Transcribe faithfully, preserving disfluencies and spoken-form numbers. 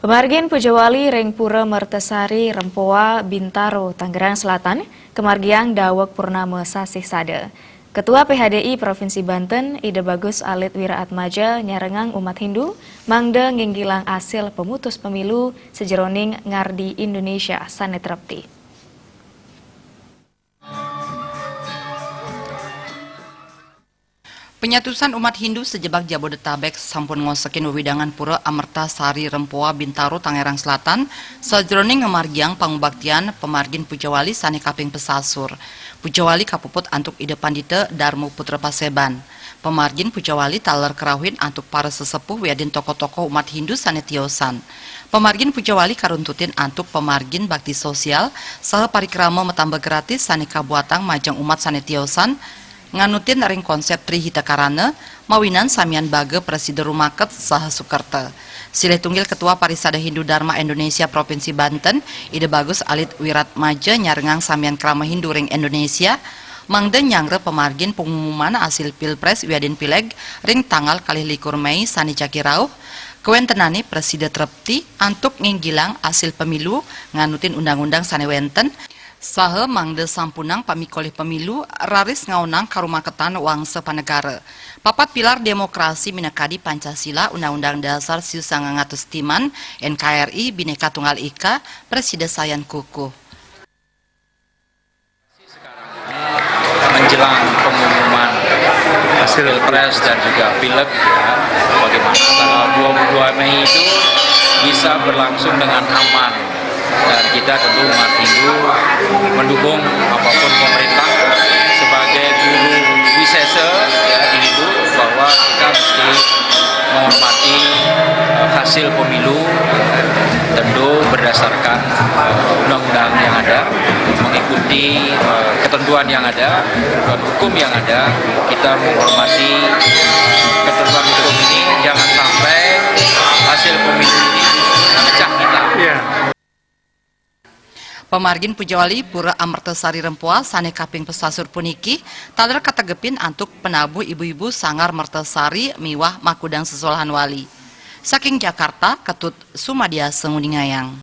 Pamargin Pujawali ring Pura Mertasari Rempoa, Bintaro, Tangerang Selatan, kamargiang daweg purnama sasih sada. Ketua P H D I Provinsi Banten, Ida Bagus Alit Wiraatmaja, nyarengang umat Hindu mangda nginggilang asil pemutus pemilu sajeroning ngardi Indonesia sane trepti. Penyatusan umat Hindu sejebag Jabodetabek sampun ngosekin wewidangan Pura Amerta Sari Rempoa, Bintaro, Tangerang Selatan, sajeroning ngamargiang pangubaktian pamargin Pujawali sane kaping pesasur. Pujawali kapuput antuk Ida Pandita Darma Putra Paseban. Pamargin Pujawali taler karauhin antuk para sesepuh wiadin tokoh-tokoh umat Hindu sane tiosan. Pamargin Pujawali karuntutin antuk pamargin bakti sosial saha parikrama matamba gratis sane kabuatang majeng umat sane tiosan, nganutin ring konsep Tri Hita Karana, mawinan samian baga prasida rumaket saha sukerta. Silih tunggil Ketua Parisada Hindu Dharma Indonesia Provinsi Banten, Ida Bagus Alit Wiratmaja, nyarengang samian krama Hindu ring Indonesia, mangda nyanggra pamargin pangumuman asil Pilpres wiadin Pileg ring tanggal kalih likur Mei sane jagi rauh, kawentenane prasida trepti antuk nginggilang asil pemilu nganutin undang-undang sane wenten, saha mangda sampunang pamikolih pemilu raris ngaonang karumaketan wangsa panegara. Papat pilar demokrasi minakadi Pancasila, Undang-Undang Dasar siu sangang atus timan, N K R I, Bhinneka Tunggal Ika, prasida sayan kukuh. Sekarang ini menjelang pengumuman hasil Pilpres dan juga Pileg, ya, bagaimana tanggal dua puluh dua Mei itu bisa berlangsung dengan aman. Dan kita tentu umat Hindu mendukung apapun pemerintah sebagai guru wisesa, ya, di Hindu, bahwa kita mesti menghormati, eh, hasil pemilu, tentu berdasarkan, eh, undang-undang yang ada, mengikuti, eh, ketentuan yang ada, dan hukum yang ada. Kita menghormati, eh, ketentuan hukum ini, jangan sampai hasil pemilu ini mecah kita. Iya. Pamargin Pujawali Pura Amertasari Rempoa sane kaping pesasur puniki taler kategepin antuk penabuh ibu-ibu Sanggar Mertasari miwah makudang sesolahan wali. Saking Jakarta, Ketut Sumadiasa nguningayang.